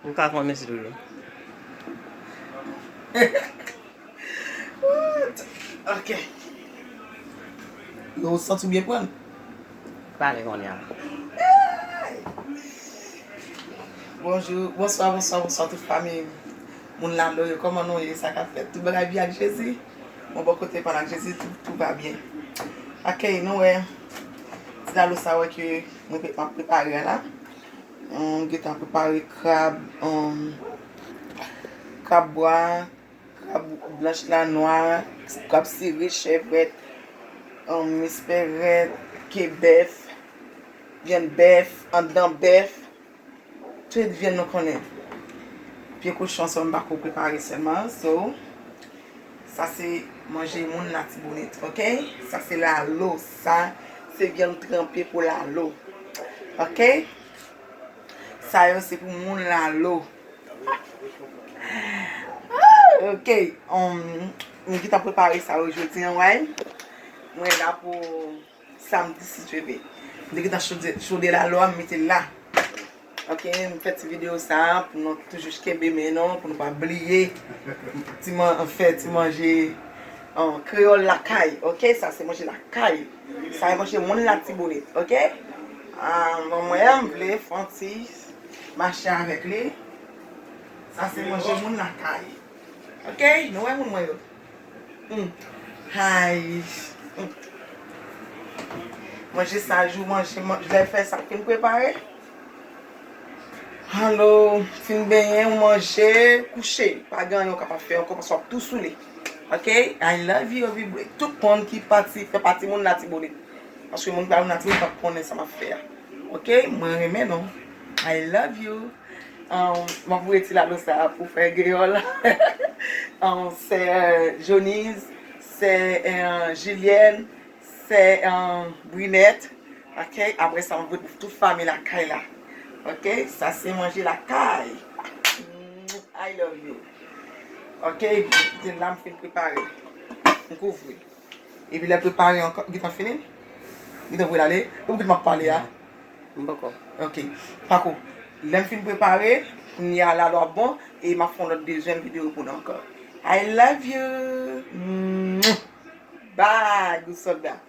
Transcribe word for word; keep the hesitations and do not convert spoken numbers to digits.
Ou ka fè yon mèsi toujou. Ok. Yo, ou santi w byen pran? Pale kounye a. Bonjou, bonswa, bonswa, bonswa tout fanmi. Moun Lalo yo, kòman nou ye? Sa k ap fèt? Tout bagay byen ak Jezi? Bon, bò kote pa n ak Jezi, tout, tout va byen. Ok, nou wè. Ti Lalo sa wè ke mwen pe-, m ap prepare a la. M gentan prepare krab, um, krab bwa, krab blanch la nwa, krab sere, chèvrèt, um, espèrèt, ke bèf, vyann bèf, anndan bèf, tout vyann nou konnen. Pye kochon sa m pako prepare sèlman, so, sa se manje moun Latibonit, ok? Sa se lalo, sa se vyann tranpe pou lalo, ok? Sa yo se pou moun lalo. Ah, ok, um, m gentan prepare sa yo jodi an, wè. Mwen la pou samdi, si Dye ve. M te gentan chode, chode lalo a, m mete l la. Ok, m fè ti videyo sa a pou nou toujou kenbe men nou, pou nou pa bliye. Ti man-, fè ti manje, um, kreyòl lakay, ok? Sa se manje lakay. Sa e manje moun Latibonit, ok? Ah, bon, mwen, m vle fè yon ti mache avèk li. Sa se manje moun lakay. Ok, nou wè moun mwen yo. Hmm. Hay. Hmm. Manje sa jou, manje, man-, lè fè sa fin prepare. Alo, fin benyen, ou manje, kouche. Pa gen anyen ou kapab fè ankò paske w ap tou soule. Ok? I love you, everybody. Tout moun ki pati, fè pati moun Latibonit. Paske moun pa moun Latibonit p ap konnen sa m ap fè a. Ok? Mwen renmen nou. I love you. Um, m ap voye ti lalo sa a pou frè Geyòl. Um, sè Jonise, sè, um, Julienne, sè, um, Brinette. Ok, apre sa, m ap voye pou tout fanmi lakay la. Ok, sa se manje lakay. I love you. Ok, se la m fin prepare. M kouvri. Epi lè prepare ankò, gentan fini? Gentan voye l ale? Ou kite m ap pale a? M poko. Ok. Pako. Lè m fin prepare, kounye a lalo ap bon, e m ap fè yon lòt dezyèm videyo pou nou ankò. I love you. Mwah. Bye, gwo sòlda.